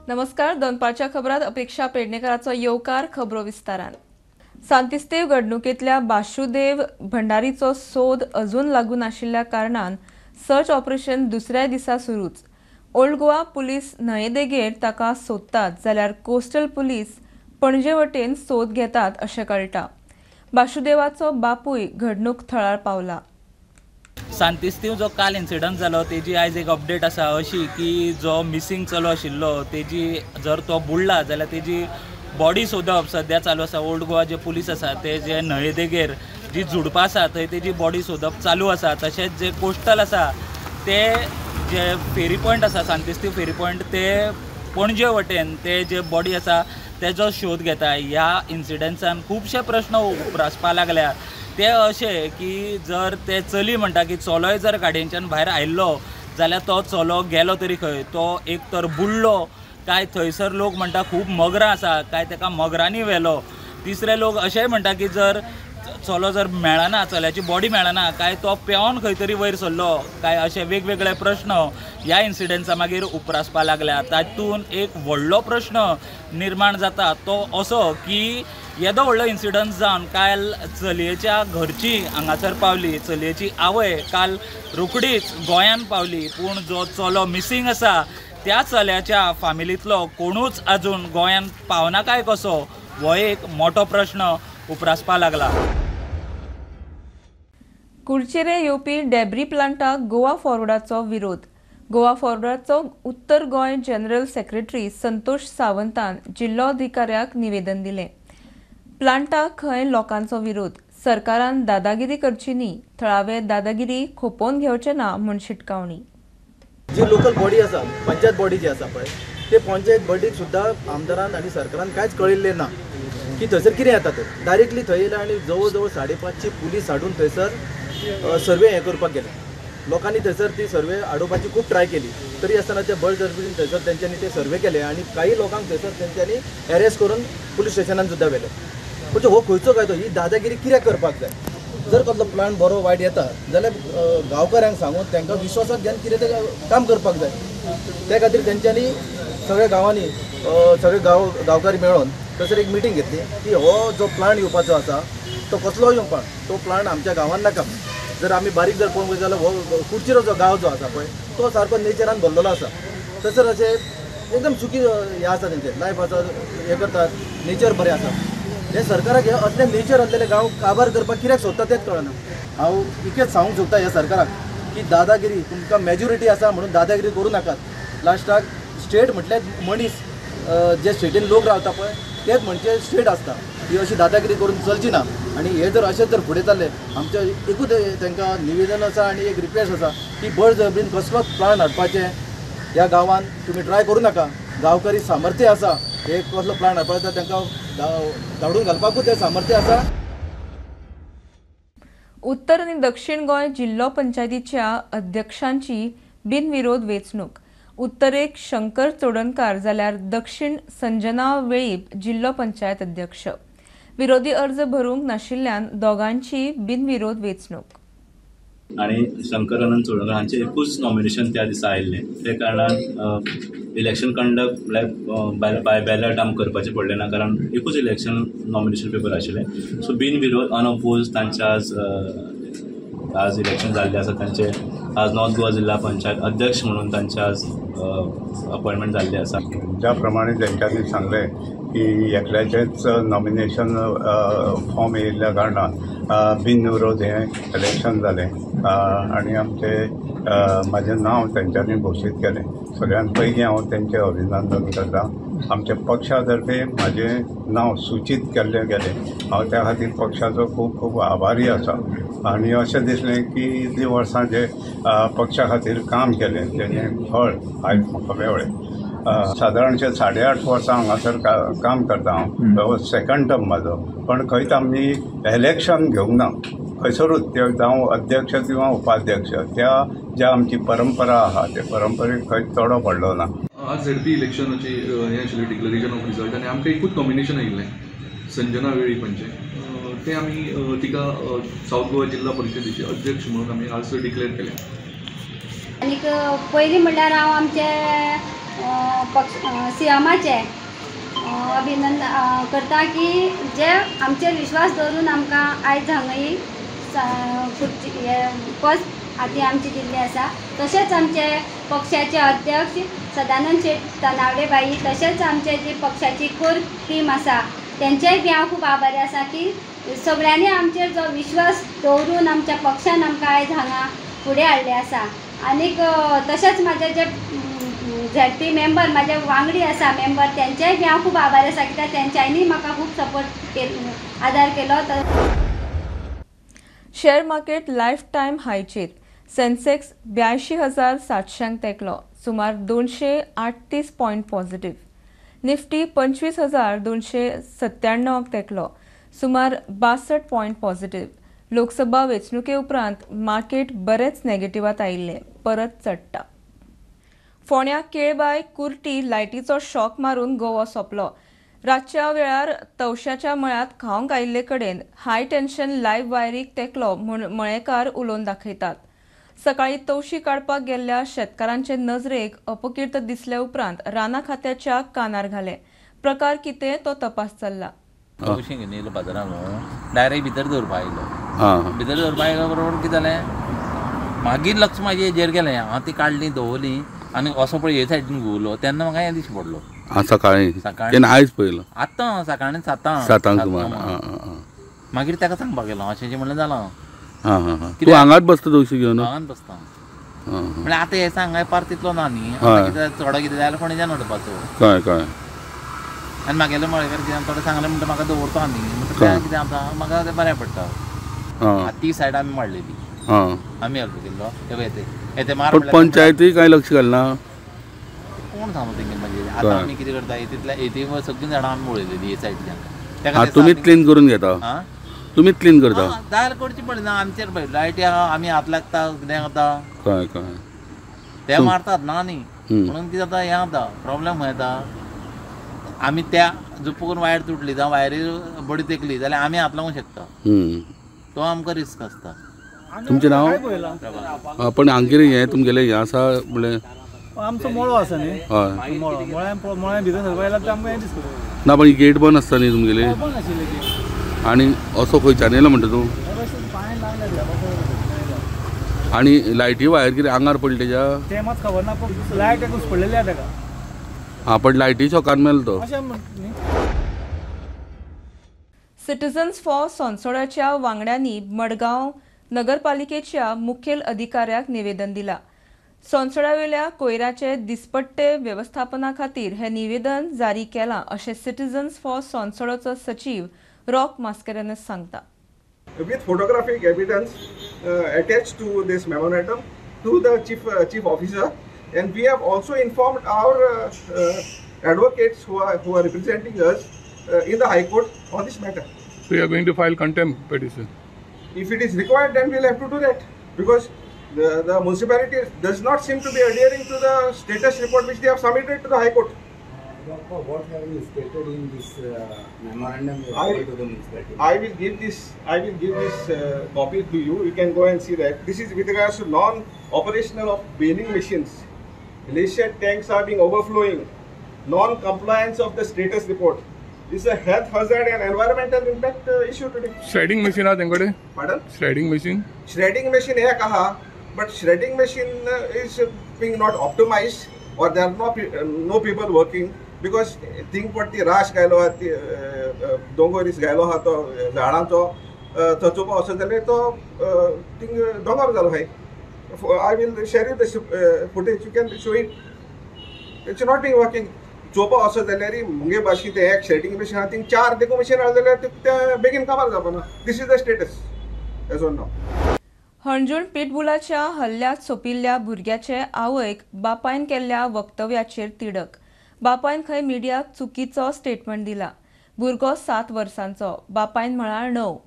नमस्कार, दनपारच्या खबरात अपेक्षा पेडणेकराचो येवकार. खबरो विस्तारान. सांतिस्तेव घडणुकेंतल्या बाशुदेव भंडारीचो सोद अजून लागून आशिल्ल्या कारणान सर्च ऑपरेशन दुसऱ्या दिसा सुरूच. ओल्ड गोवा पुलीस न्हंयेदेगेर ताका सोदतात जाल्यार कोस्टल पुलीस पणजे वटेन सोद घेतात अशें कळटा. बाशुदेवाचो बापूय घडणूक थळार पावला. सांतिस्तीव जो काल इन्सिडंट जालो तेजी आयज एक अपडेट आसा अशी की जो मिसिंग चलो आशिल्लो तेजी जर तो बुडला जाल्यार तेजी बॉडी सोदप सद्या चालू आसा. ओल्ड गोवा जे पुलीस आसा ते जे न्हंयेदेगेर जी झुडपां आसा थंय तेजी बॉडी सोदप चालू आसा. तशेंच जे कोस्टल आसा ते जे फेरी पॉयंट आसा सांतिस्तीव फेरी पॉयंट ते पणजे वटेन ते जे बॉडी आसा तेजो शोध घेता. ह्या इन्सिडंट्सान खुबशे प्रश्न उप्रासपा लागल्या ते अशे की जर ते चली म्हणटा की चलोय जर गाडयेंच्यान भायर आयिल्लो जाल्यार तो चलो गेलो तरी खंय, तो एक तर बुडलो काय थंयसर लोक म्हणटा खूब मगरां आसा काय ताका मगरांनी व्हेलो. तिसरे लोक अशेंय म्हणटा की जर चलो जर मेळना, चल्याची बॉडी मेळना काय तो पेवन खंय तरी वयर सरलो काय, अशे वेगवेगळे प्रश्न ह्या इन्सिडंट्सा मागीर उप्रासपा लागल्या. तातूंत एक व्हडलो प्रश्न निर्माण जाता तो असो की येदो व्हडलो इन्सिडंट जावन काल चलयेच्या घरची हांगासर पावली, चलयेची आवय काल रोखडीच गोंयान पावली, पूण जो चलो मिसींग आसा त्या चल्याच्या फामिलींतलो कोणूच अजून गोंयान पावना काय कसो, हो एक मोठो प्रश्न उप्रासपा लागला. कुडचेरे येवपी डेब्री प्लांटाक गोवा फॉरवर्डाचो विरोध. गोवा फॉरवर्डाचो उत्तर गोंय जनरल सेक्रेटरी संतोष सावंतान जिल्लोधिकाऱ्याक निवेदन दिलें. प्लांटाक खंय लोकांचो विरोध, सरकारान दादागिरी करची न्ही, थळावे दादागिरी खोपोवन घेवचे ना म्हूण शिटकावणी. जी लोकल बॉडी आसा, पंचायत बॉडी जी आसा पळय, ते पंचायत बॉडीक सुद्दां आमदारान आनी सरकारान कांयच कळिल्लें ना की थंयसर कितें येता तें. डायरेक्टली थंय येयले आनी जवळ जवळ 550 पुलीस हाडून थंयसर सर्वे हें करपाक गेले. लोकांनी थंयसर ती सर्वे आडोवपाची खूब ट्राय केली, तरी आसतना ते बळजबरीन थंयसर तेंच्यांनी ते सर्वे केले आनी काही लोकांक थंयसर तेंच्यांनी एरेस्ट करून पुलीस स्टेशनान सुद्दां व्हेले. म्हणजे हो खंयचो कायदो, ही दादागिरी कित्याक करपाक जाय? जर कसलो प्लान बरो वायट येता जाल्यार गांवकाऱ्यांक सांगून तांकां विश्वासात घेवन कितें तें काम करपाक जाय. त्या खातीर तेंच्यांनी सगळ्या गांवांनी सगळे गांवकारी मेळोन थंयसर एक मिटींग घेतली की हो जो प्लान येवपाचो आसा तो कसलो येवपा, तो प्लान आमच्या गांवांत नाका. जर आमी बारीक जर पळोवंक जाल्यार हो कुडचिरो जो गांव जो आसा पळय तो सारको नेचरान भरलेलो आसा. थंयसर अशें एकदम सुखी हें आसा, तेंचें लायफ आसा, हें करतात, नेचर बरें आसा. हे सरकाराक हे असले नेचर असलेले गांव काबार करपाक कित्याक सोदता तेंच कळना. हांव इतकेंच सांगूंक सोदता ह्या सरकाराक की दादागिरी, तुमकां मेजॉरिटी आसा म्हणून दादागिरी करूं नाकात. लास्टाक स्टेट म्हटल्यार मनीस, जे स्टेटीन लोक रावता पळय तेच म्हणजे स्टेट आसता. ही अशी दादागिरी करून चलची ना आनी हे जर अशें जर फुडें चल्ले, आमचें एकूच तांकां निवेदन आसा आनी एक रिक्वेस्ट आसा की बळजबरीन कसलोच प्लान हाडपाचें ह्या गांवांत तुमी ट्राय करूं नाका. गांवकरी सामर्थ्य आसा, हे कसलो प्लान हाडपाचो तांकां धाडून घालपाकूच तें सामर्थ्य आसा. उत्तर आनी दक्षिण गोंय जिल्लो पंचायतीच्या अध्यक्षांची बिनविरोध वेंचणूक. उत्तरेक शंकर चोडणकार जाल्यार दक्षिण संजना वेळीप जिल्लो पंचायत अध्यक्ष. विरोधी अर्ज भरूंक नाशिल्ल्यान दोगांची बिनविरोध वेंचणूक. आनी शंकर अनंत चोडणकार हांचें एकूच नॉमिनेशन त्या दिसा आयिल्लें. ते कारणान इलेक्शन कंडक्ट म्हळ्यार बाय बॅलट आमकां करपाचें पडलें ना, कारण एकूच इलेक्शन नॉमिनेशन पेपर आशिल्लें. सो बिनविरोध अनअपोज तांचे आज इलेक्शन जाल्लें आसा. तांचे आज नॉर्थ गोवा जिल्हा पंचायत अध्यक्ष म्हणून तांचे आज अपॉयंटमेंट जाल्लें आसा. ज्या प्रमाणे तेंच्यांनी सांगलें की एकल्याचेंच नॉमिनेशन फॉर्म येयल्ल्या कारणान बिनविरोध हें इलेक्शन जालें आनी आमचें म्हाजें नांव तेंच्यांनी घोशीत केलें. सगळ्यान पयलीं हांव तेंचें अभिनंदन करता. आमच्या पक्षा तर्फे म्हाजें नांव सुचीत केल्लें गेलें. हांव त्या खातीर पक्षाचो खूब खूब आभारी आसा आनी अशें दिसलें की इतलीं वर्सां जे पक्षा खातीर काम केलें तेजें फळ आयज म्हाका मेळ्ळें. सादारणशें 8.5 वर्सां हांगासर काम करता हांव, हो सेकंड टर्म म्हाजो, पण खंयच आमी इलेक्शन घेवंक ना खंयसरूच, ते जावं अध्यक्ष किंवा उपाध्यक्ष, त्या ज्या आमची परंपरा आहा ते परंपरेक खंयच तोडो पडलो ना. आज झेडपी इलेक्शनाची हें आशिल्लें डिक्लरेशन ऑफ रिजल्ट आनी आमकां एकूच नॉमिनेशन आयिल्लें संजना वेळीप हांचें, तें आमी तिका सावथ गोवा जिल्हा परिशदेचे अध्यक्ष म्हणून आमी आज डिक्लेअर केलें. आनीक पयलीं म्हणल्यार हांव आमचे पक्ष सीएमाचें अभिनंदन करता की जे आमचेर विश्वास दवरून आमकां आयज हांगा खुर्ची पद आदी आमची दिल्ली आसा. तशेंच आमचे पक्षाचे अध्यक्ष सदानंद शेट तनावडे बाई, तशेंच आमचे जी पक्षाची कोर टीम आसा तेंचेय बी हांव खूब आभारी आसा की सगळ्यांनी आमचेर जो विश्वास दवरून आमच्या पक्षान आमकां आयज हांगा फुडें हाडलें आसा. आनीक तशेंच म्हाजे जे झेडपी मेंबर म्हाजे वांगडी आसा मेंबर तेंचेय बी हांव खूब आभारी आसा कित्याक तेंच्यांनी म्हाका खूब सपोर्ट केलो, आदार केलो. शेअर मार्केट लायफ टायम हायचेर सेन्सेक्स 82,700 तेंकलो, सुमार 238 पॉयंट पॉझिटिव्ह. निफ्टी 25,297 तेंकलो, सुमार 62 पॉयंट पॉझिटिव्ह. लोकसभा वेंचणुके उपरांत मार्केट बरेच नेगेटिव्हात आयिल्लें, परत चडटा. फोंड्या केळबाय कुर्टी लायटीचो शॉक मारून गोवो सोंपलो. रातच्या वेळार तवश्याच्या मळ्यांत खावंक आयिल्ले कडेन हाय टेन्शन लायव्ह वायरीक तेंकलो म्हूण मळेकार उलोवन दाखयतात. सकाळी तवशी काडपाक गेल्ल्या शेतकारांचे नजरेक अपकीर्त दिसले उपरांत राना खात्याच्या कानार घाले. प्रकार कितें तो तपास चल्ला. तवशी घेवन येयलो बाजारान, डायरेक्ट भितर दवरपा आयलो. भितर दवरपा आयलो बरोबर कितें जालें, मागीर लक्ष म्हाजें हेजेर गेलें. हांव ती काडली दवरली आनी असो पळय हे सायडीन घुंवलो तेन्ना म्हाका हें दिश्टी पडलो. सकाळी तेन्ना आयज पळयलो आतां सकाळी सातांक सुमार. मागीर ताका सांगपाक गेलो अशें अशें म्हणलें जालां. तूं हांगाच बसता तवशी घेवन? हांगाच बसता. म्हणल्यार आतां हें सांग पार तितलो ना न्ही, कितें थोडो कितें जाल्यार फोंडेच्यान हाडपाचो. कळ्ळें कळ्ळें. आनी मागेले मळेकार कितें थोडें सांगलें म्हणटा म्हाका दवरता न्ही, म्हणटा कितें आतां म्हाका तें बरें पडटा. ती सायड आमी मारलेली, आमी हेल्प केल्लो. येते मार. पंचायती कांय लक्ष घालना, कोण सांगू तेंगे. म्हणजे आतां आमी कितें करता, तितल्या येते सगळीं झाडां आमी वळयलेली हे सायडीच्यान. तुमीच क्लीन करून घेता? तुमीच क्लीन करता? जाल्यार करची पडली ना आमचेर. पळय लायटी आहा, आमी हात लागता कितें जाता. कळ्ळें कळ्ळें. ते मारतात ना न्ही, म्हणून कितें जाता हें जाता प्रॉब्लेम खंय येता. आमी त्या जुपून वायर तुटली जावं वायरी बडी तेकली जाल्यार आमी हात लावूंक शकता, तो आमकां रिस्क आसता. तुमचें नांव? पण हांगा कितें हें तुमगेलें हें आसा म्हणलें आमचो मळो आसा न्ही, हय मळो मळ्या भितर सरपा येयला आमकां हें दिसता ना. पण गेट बंद आसता न्ही तुमगेली? बंद आशिल्लें ती. आनी असो खंयच्यान येयलो म्हणटा तूं? आनी लायटी वायर कितें आंगार पडली तेज्या? तें मात खबर ना, पूण लायट घुसपडलेली आहा तेका. हां, पण लायटी शॉकान मेलो तो. सिटिझन्स फॉर सोनसोड्याच्या वांगड्यांनी मडगांव नगरपालिकेच्या मुखेल अधिकाऱ्याक निवेदन दिला. सोनसोड्यावेल्या कोयराचे दिसपट्टे वेवस्थापना खातीर हे निवेदन जारी केलां अशें सिटिझन्स फॉर सोनसोडोचो सचीव रॉक मास्केरेनस सांगता. With photographic evidence attached to this memorandum to the chief officer, and we have also informed our advocates who are representing us in the High Court on this matter. So you are going to file contempt petition? If it is required, then we will have to do that, because the municipality does not seem to be adhering to the status report which they have submitted to the High Court. What have you stated in this memorandum to the municipality? I will give this copy to you. You can go and see that. This is with regards to non-operational of baling machines. Glacier tanks are being overflowing. Non-compliance of the status report. This is a health hazard and environmental impact issue today. Shredding machine are there? Pardon? Shredding machine? Shredding machine hai kaha, but shredding machine is being not optimized, or there are no people working, because think what the rash गायलो आहा, ती दोंगोरीस गायलो आहा, तो झाडांचो चचोपा वचत जाल्यार तो thing दोंगर जालो हाय. I will share you the footage, you can show it. It's not being working. चोवपा वचत जाल्यार मुगे भाशेन तें एक श्रेडिंग मशीन आहा, थिंग चार देखून मशीन हाडलें जाल्यार तें बेगीन काबार जावपाना. This is the status as on now. Anjuna पिटबुलाच्या हल्ल्यात सोंपिल्ल्या भुरग्याचे आवयक बापायन केल्ल्या वक्तव्याचेर तिडक. बापायन खंय मिडियाक चुकीचो स्टेटमेंट दिला. भुरगो 7 वर्सांचो, बापायन म्हळ्यार 9.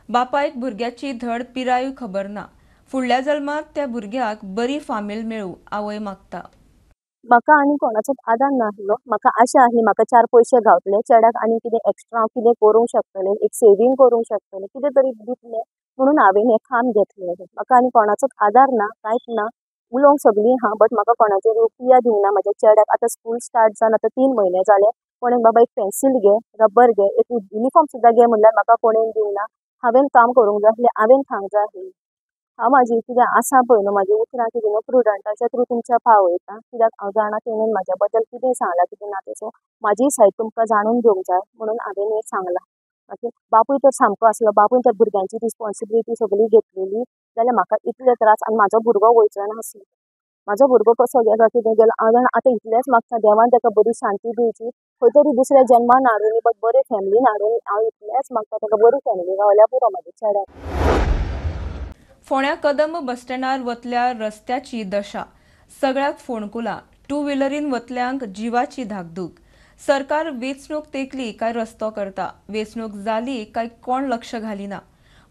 बापायक भुरग्याची धड पिराय खबर ना. फुडल्या जल्मात त्या भुरग्याक बरी फामील मेळूं आवय मागता. म्हाका आनी कोणाचोच आदार नासलो. म्हाका आशा आसली म्हाका 4 पयशे गावतले, चेड्याक आनी कितें एक्स्ट्रा हांव कितें करूंक शकतलें, एक सेवींग करूंक शकतलें, कितें तरी दितलें म्हणून हांवें हें काम घेतलें. म्हाका आनी कोणाचोच आदार ना, कांयच ना. उलोवंक सगळीं आहा बट म्हाका कोणाचेर रुपया दिवंक ना. म्हाज्या चेड्याक आतां स्कूल स्टार्ट जावन आतां 3 म्हयने जाले, कोणें बाबा एक पेन्सील घे, रबर घे, एक युनिफॉर्म सुद्दां घे म्हणल्यार म्हाका कोणें दिवंक ना. हांवें काम करूंक जाय आसलें, हांवें खावंक जाय आसलें. हांव म्हाजी कितें आसा पळय न्हू म्हाजी उतरां कितें न्हू प्रुडंटाच्या थ्रू तुमच्या पावयता, कित्याक हांव जाणा तेणेन म्हाज्या बद्दल कितें सांगलां कितें ना तें. सो म्हाजी सायड तुमकां जाणून घेवंक जाय म्हणून हांवें हें सांगलां. ओके, बापूय तर सामको आसलो, बापूय तर भुरग्यांची रिस्पोन्सिबिलिटी सगळी घेतलेली जाल्यार म्हाका इतले त्रास आनी म्हाजो भुरगो वयचो नासलो. म्हाजो भुरगो कसो गेलो कितें गेलो हांव जाणा. आतां इतलेंच मागता देवान ताका बरी शांती दिवची, खंय तरी दुसऱ्या जन्मान हाडुनी बट बरे फॅमिलीन हाडुनी. हांव इतलेंच मागता ताका बरी फॅमिली गावल्यार पुरो म्हाज्या चेड्याक. फोंड्या कदंब बस स्टँडार वतल्या रस्त्याची दशा, सगळ्याक फोंडकुलां, टू व्हिलरीन वतल्यांक जिवाची धाकधूक. सरकार वेंचणूक तेंकली काय रस्तो करता, वेंचणूक जाली काय कोण लक्ष घालिना.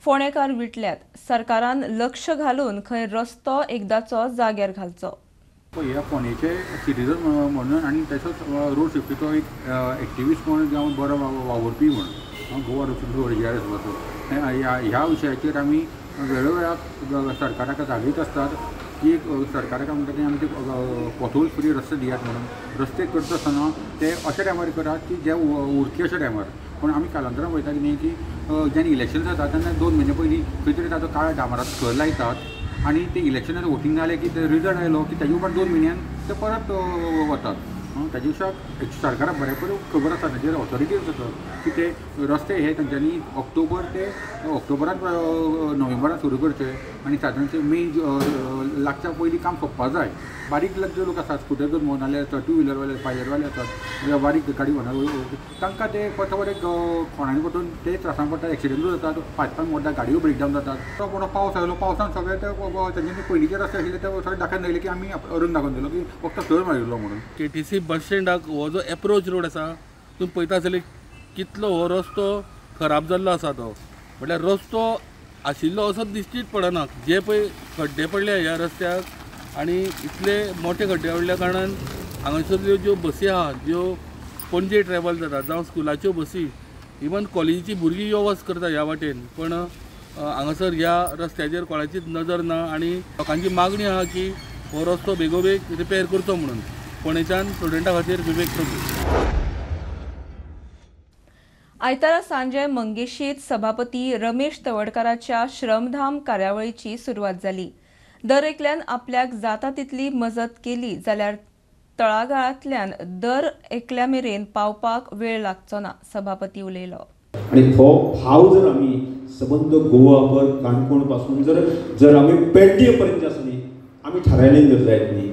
फोंडेकार विटल्यात, सरकारान लक्ष घालून खंय रस्तो एकदाचो जाग्यार घालचो. ह्या फोंडेचे सिटीजन म्हणून आनी तसोच रोड सेफ्टीचो एक एक्टिविस्ट म्हणून जावं बरो वावुरपी म्हणून गोवा रोड सेफ्टी जी आर एस ह्या विशयाचेर आमी वेळोवेळाक सरकाराक जागयत आसतात की सरकाराक म्हणटा की आमचे पोथोल फ्री रस्ते दियात म्हणून. रस्ते करता आसतना ते अशा टायमार करात की जे उरते अशा टायमार. पूण आमी कालांतरान पळयता की न्ही की जेन्ना इलेक्शन जाता तेन्ना 2 म्हयने पयलीं खंय तरी ताचो काळ्या डांबराचो थर लायतात आनी ते इलेक्शनान वोटींग जालें की ते रिजल्ट आयलो की ताजे उपरांत 2 म्हयन्यान ते परत वतात. ताजे पेक्षा सरकाराक बरें बरें खबर आसा, ताजेर ऑथॉरिटीज आसा की ते रस्ते हे तांच्यांनी ऑक्टोबर ते ऑक्टोबरांत नोव्हेंबरांत सुरू करचे आनी सादारणशे मे लागच्या पयलीं काम सोंपपा जाय. बारीक जे लोक आसात स्कुटर घेवन भोंवताले आसतात, टू व्हिलरवाले पायलरवाले आसात, बारीक गाडी भोंवता तांकां ते फटफट एक कोणांनी पडून ते त्रासान पडटा, एक्सिडंटूय जातात, फाटल्यान मोडटा, गाडयो ब्रेकडावन जातात. तो कोणो पावस आयलो, पावसान सगळे ते तांच्यांनी पयलींचे रस्ते आशिल्ले ते सगळे दाखोवन दिले की आमी अरून दाखोवन दिलो की फक्त थंय मारिल्लो म्हणून. केटीसी बस स्टँडाक हो जो एप्रोच रोड आसा तुमी पळयता आसतले कितलो हो रस्तो खराब जाल्लो आसा. तो म्हटल्यार रस्तो आशिल्लो असो दिश्टीच पडना. जे पळय खड्डे पडले ह्या रस्त्याक आनी इतले मोठे खड्डे पडल्या कारणान हांगासरल्यो ज्यो बसी आहा ज्यो पणजे ट्रॅवल जाता जावं स्कुलाच्यो बसी, इवन कॉलेजीची भुरगीं यो वच करता ह्या वाटेन, पण हांगासर ह्या रस्त्याचेर कोणाचीच नजर ना आनी लोकांची मागणी आहा की हो रस्तो बेगोबेग रिपेर करचो म्हणून. फोंडेच्यान स्टुडंटा खातीर विवेक प्रभू. आयतारा सांजे मंगेशीत सभापती रमेश तवडकाराच्या श्रमधाम कार्यावळीची सुरवात जाली. दर एकल्यान आपल्याक जाता तितली मजत केली जाल्यार तळागाळांतल्यान दर एकल्या मेरेन पावपाक वेळ लागचो ना, सभापती उलयलो. आनी हो भाव जर आमी सबंद गोवाभर काणकोण पासून जर जर आमी पेडणे पर्यंत आसा न्ही आमी थारायलें जर जायत न्ही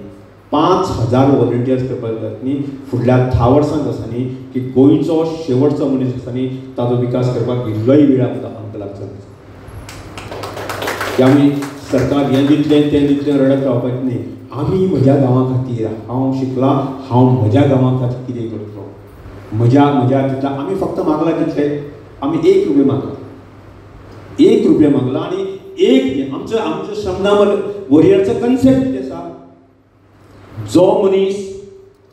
5000 वॉलंटियर्स करपाक जात न्ही फुडल्या 10 वर्सांक आसा न्ही की गोंयचो शेवटचो मनीस आसा न्ही ताजो विकास करपाक इल्लोय वेळ आमकां लागचो की आमी सरकार हें दितलें तें दितलें रडत रावपाचें न्ही. आमी म्हज्या गांवा खातीर हांव शिकलां, हांव म्हज्या गांवा खातीर कितें करतलो, म्हज्या म्हज्या तितल्या आमी फक्त मागला कितले, आमी 1 रुपया मागला, 1 रुपया मागला. आनी एक आमचो आमचो श्रमदान वॉरियरचो कन्सेप्ट कितें आसा, जो मनीस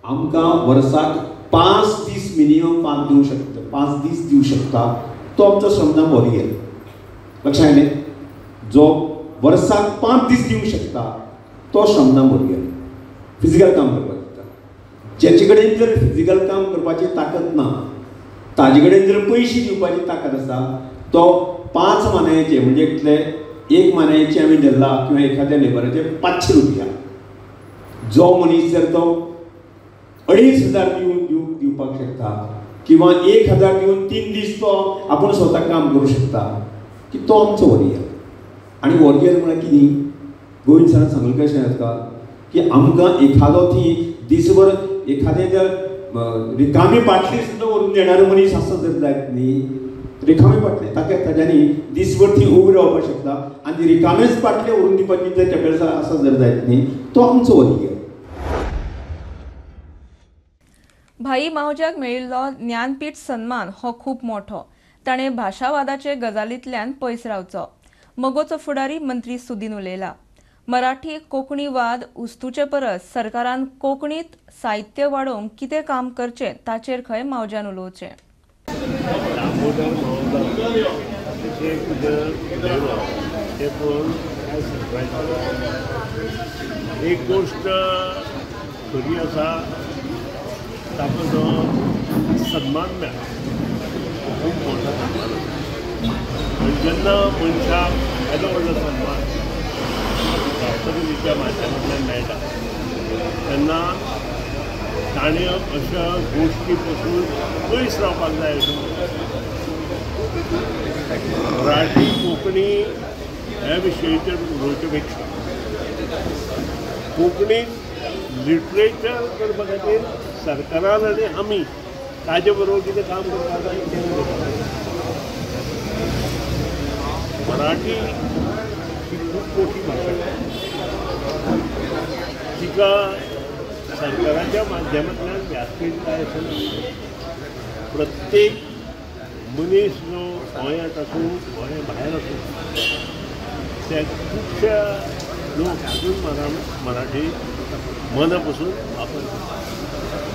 आमकां वर्साक 5 दीस मिनिमम 5 दिवंक शकता, 5 दीस दिवंक शकता तो आमचो श्रमदान वॉरियर. लक्षात आयलें? जो वर्साक 5 दीस दिवंक शकता तो श्रमदान वॉरियर. फिजिकल काम करपाक शकता. ज्याचे कडेन जर फिजिकल काम करपाची ताकद ना, ताजे कडेन जर पयशे दिवपाची ताकद आसा तो 5 मानायचे म्हणजे कितले, 1 मानायचे आमी धरला किंवा एखाद्या लेबराचे 500 रुपया, जो मनीस जर तो 2500 दिवन दिवपाक शकता किंवा 1000 दिवन 3 दीस तो आपूण स्वता काम करूं शकता की तो आमचो वॉरियर. आनी वॉरियर म्हळ्यार कितें, गोविंद सरान सांगलें कशें आसता की आमकां एखादो ती दिसभर एखादें जर रिकामी बाटली सुद्दां व्हरून देणारो मनीस आसत जर जायत न्ही, रिकामी बाटली ताका ताज्यांनी दिसभर ती उबी रावपाक शकता आनी रिकामेच बाटले व्हरून दिवपाची जर कॅपेसिटी आसत जर जायत न्ही तो आमचो वॉरियर. भाई मावज्याक मेळिल्लो ज्ञानपीठ सन्मान हो खूब मोठो, ताणें भाशावादाचे गजालींतल्यान पयस रावचो, मगोचो फुडारी मंत्री सुदीन उलयला. मराठी कोंकणी वाद उस्तुचे परस सरकारान कोंकणीत साहित्य वाडोवंक कितें काम करचें ताचेर खंय मावज्यान उलोवचें. अतिशय तुजें उलयलो तें पळोवन हांव सरप्रायज जालो. एक गोश्ट खरी आसा, ताका जो सन्मान मेळ्ळा खूब मोठो सन्मान आसा. आनी जेन्ना मनशाक येदो व्हडलो सन्मान राष्ट्रपतीच्या माध्यमांतल्यान मेळटा तेन्ना ताणें अशा गोश्टी पसून पयस रावपाक जाय अशें म्हणटा. मराठी कोंकणी ह्या विशयाचेर उलोवचे पेक्षा कोंकणीन लिटरेचर करपा खातीर सरकारान आनी आमी ताजे बरोबर कितें काम करपाक जाय तें उलोवपाक जाय. मराठी ही खूब मोठी भाशा, तिका सरकाराच्या माध्यमांतल्यान व्यासपीठ जाय अशें ना. प्रत्येक मनीस जो गोंयांत आसूं गोंया भायर आसूं ते खुबशा लोक अजून मराठी मना पसून वापर करतात.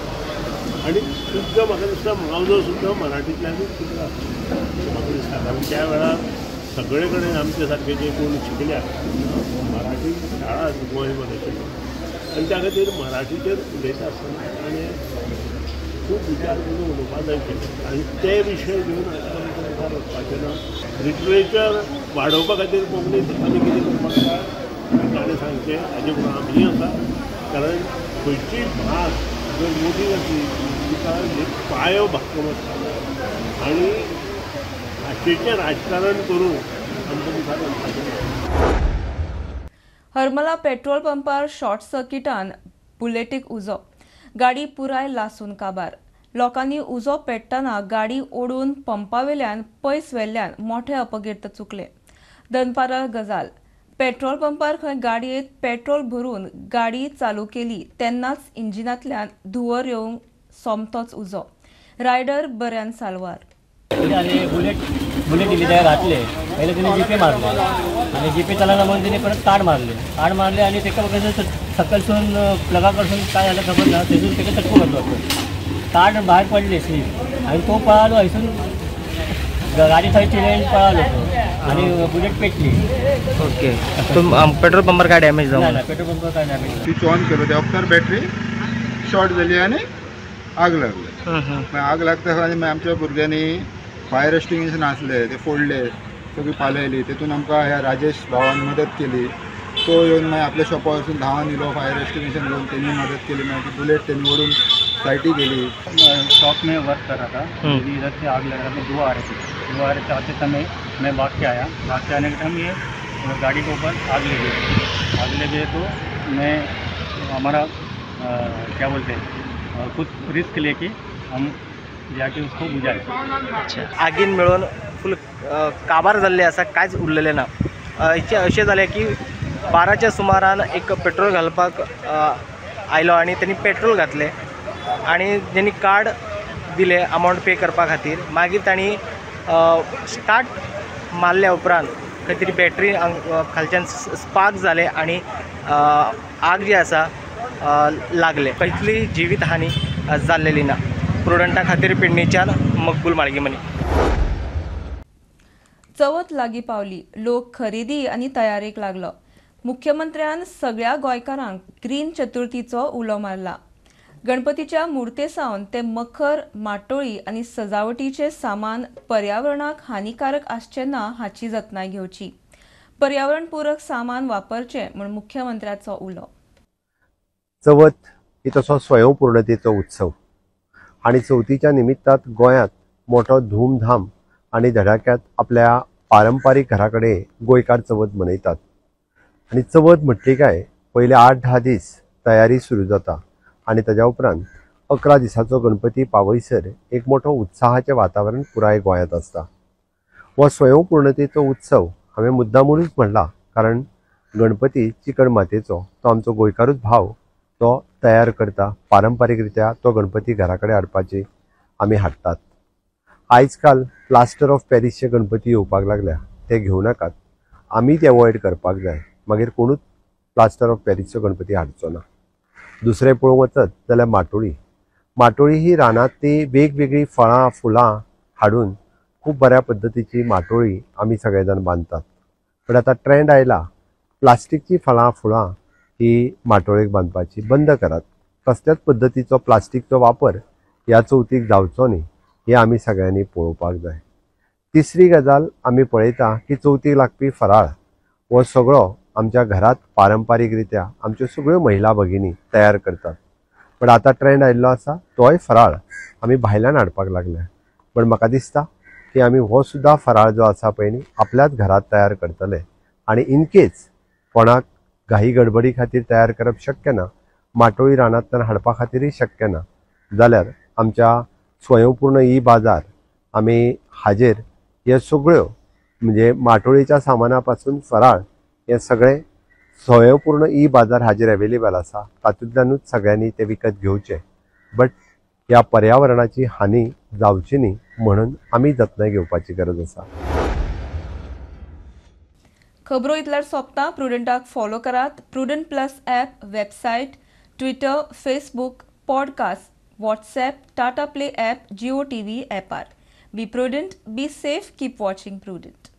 आनी सुद्दां म्हाका दिसता मावजो सुद्दां मराठींतल्यानूच शिकला म्हाका दिसता, कारण त्या वेळार सगळे कडेन आमचे सारके जे कोण शिकल्या मराठी शाळा गोंयभर आशिल्ल्यो आनी त्या खातीर मराठीचेर उलयता आसतना ताणें खूब विचार करून उलोवपाक जाय आशिल्लें आनी ते विशय घेवन आतां आमकां मुखार वचपाचें ना. लिटरेचर वाडोवपा खातीर कोंकणीत आनी कितें करपाक जाय ताणें सांगचें, ताजे बरोबर आमी आसा. कारण खंयचीय भास जर मोठी जातली तिका पायो भक्कम आसता आनी भाशेचें राजकारण करून आमकां मुखार वचपाचें ना. हरमला पेट्रोल पंपार शॉर्ट सर्किटान बुलेटीक उजो, गाडी पुराय लासून काबार. लोकांनी उजो पेट्टना गाडी ओडून पंपावेल्यान पयस व्हेल्ल्यान मोठे अपघात चुकले. दनपारा गजाल, पेट्रोल पंपार खंय गाडयेंत पेट्रोल भरून गाडी चालू केली तेन्नाच इंजिनांतल्यान धुंवर येवंक सोमतोच उजो. रायडर बऱ्यान साल्वार. बुलेट बुलेट दिली त्या घातले, पहिले तिने जीपे मारले आणि जीपे चालवला म्हणून तिने परत कार्ड मारले, कार्ड मारले आणि तेका सकलसून प्लगा कडसून काय झालं खबर ना, थंयसून तेका चटको घातलो, कार्ड भायर पडले स्लीप आणि तो पळालो हयसून, गाडी थंय चिडयन पळालो तो आणि बुलेट पेटली. ओके, पेट्रोल पंपार काय डॅमेज जावंक ना? पेट्रोल पंपार काय डॅमेज. स्विच ऑन केलो त्या वक्तार बॅटरी शॉर्ट जाली आनी आग लागली. मागीर आग लागता आनी मागीर आमच्या भुरग्यांनी फायर एक्सटिंग्विशन आसले ते फोडले, सगळी पालयली. तेतून आमकां ह्या राजेश भावान मदत केली, तो येवन मागीर आपल्या शॉपार वचून धांवन येयलो, फायर एक्सटिंग्विशन घेवन तेणी मदत केली. मागीर ती बुलेट तेणी ओडून सायटी गेली. शॉप में वर्क कर रहा था, इधर से आग लग रहा था, धुआं आ रही थी. धुआं आ रहे थे आते समय मैं भाग के आया, भाग के आने के टाइम ये गाड़ी के ऊपर आग लगी। आग लगी तो मैं हमारा क्या बोलते हैं कुछ रिस्क लेके हम जाके उसको बुझाए. अच्छा, आगीन मेळून फुल काबार जाल्ले आसा, कांयच उरलेलें ना. अशें जालें की 12च्या सुमारान एक पेट्रोल घालपाक आयलो आनी तेणी पेट्रोल घातलें आनी तेणी कार्ड दिलें अमावंट पे करपा खातीर. मागीर तांणी स्टार्ट मारल्या उपरांत खंय तरी बॅटरी खालच्यान स्पार्क जालें आनी आग जी आसा लागले. कसली जिवीत हानी जाल्लेली ना. प्रुडंटा खातीर पेडणेच्यान मकबूल माळगीमनी. चवथ लागीं पावली, लोक खरेदी आनी तयारेक लागलो. मुख्यमंत्र्यान सगळ्या गोंयकारांक ग्रीन चतुर्थीचो उलो मारला. गणपतीच्या मूर्ते सावन ते मखर, माटोळी आनी सजावटीचे सामान पर्यावरणाक हानिकारक आसचें ना हाची जतनाय घेवची. पर्यावरण पूरक सामान वापरचें म्हूण मुख्यमंत्र्याचो उलो. चवथ ही तसो स्वयंपूर्णतेचो उत्सव आनी चवथीच्या निमित्तान गोंयांत मोठो धूमधाम आनी धडाक्यात आपल्या पारंपारीक घरा कडेन गोंयकार चवथ मनयतात. आनी चवथ म्हटली काय पयले 8-10 दीस तयारी सुरू जाता आनी ताज्या उपरांत 11 दिसाचो गणपती पावयसर एक मोठो उत्साहाचें वातावरण पुराय गोंयांत आसता. हो स्वयंपूर्णतेचो उत्सव हांवें मुद्दामूनच म्हणला कारण गणपती चिकण मातयेचो तो आमचो गोंयकारूच भाव तो तयार करता. पारंपारीक रित्या तो गणपती घरा कडेन हाडपाची आमी हाडटात. आयज काल प्लास्टर ऑफ पॅरिसचे गणपती येवपाक लागल्या, ते घेवं नाकात, आमी ते अवॉयड करपाक जाय. मागीर कोणूच प्लास्टर ऑफ पॅरिसचो गणपती हाडचो ना. दुसरें पळोवंक वचत जाल्यार माटोळी. माटोळी ही रानांतली वेगवेगळीं फळां फुलां हाडून खूब बऱ्या पद्दतीची माटोळी आमी सगळे जाण बांदतात. पण आतां ट्रेंड आयला प्लास्टिकची फळां फुलां ही माटोळेक बांदपाची बंद करात. कसल्याच पद्दतीचो प्लास्टीकचो वापर ह्या चवथीक जावचो न्ही हें आमी सगळ्यांनी पळोवपाक जाय. तिसरी गजाल आमी पळयता की चवथीक लागपी फराळ हो सगळो आमच्या घरात पारंपारीक रित्या आमच्यो सगळ्यो महिला भगिनी तयार करतात. पण आतां ट्रेंड आयिल्लो आसा तोय फराळ आमी भायल्यान हाडपाक लागल्या. पण म्हाका दिसता की आमी हो सुद्दां फराळ जो आसा पळय न्ही आपल्याच घरात तयार करतले आनी इनकेस कोणाक घाई गडबडी खातीर तयार करप शक्य ना, माटोळी रानांतल्यान हाडपा खातीरय शक्य ना जाल्यार आमच्या स्वयंपूर्ण ई बाजार आमी हाजेर हे सगळ्यो म्हणजे माटोळीच्या सामाना पासून फराळ हे सगळें स्वयंपूर्ण ई बाजार हाजेर अवेलेबल आसा, तातूंतल्यानूच सगळ्यांनी ते विकत घेवचे. बट ह्या पर्यावरणाची हानी जावची न्ही म्हणून आमी जतनाय घेवपाची गरज आसा. खबरो इतल्यार सोंपता. प्रुडंटाक फॉलो करात. Prudent plus app, website, Twitter, Facebook, podcast, WhatsApp, Tata Play app, Jio TV ॲपार. Be prudent, be safe, keep watching Prudent.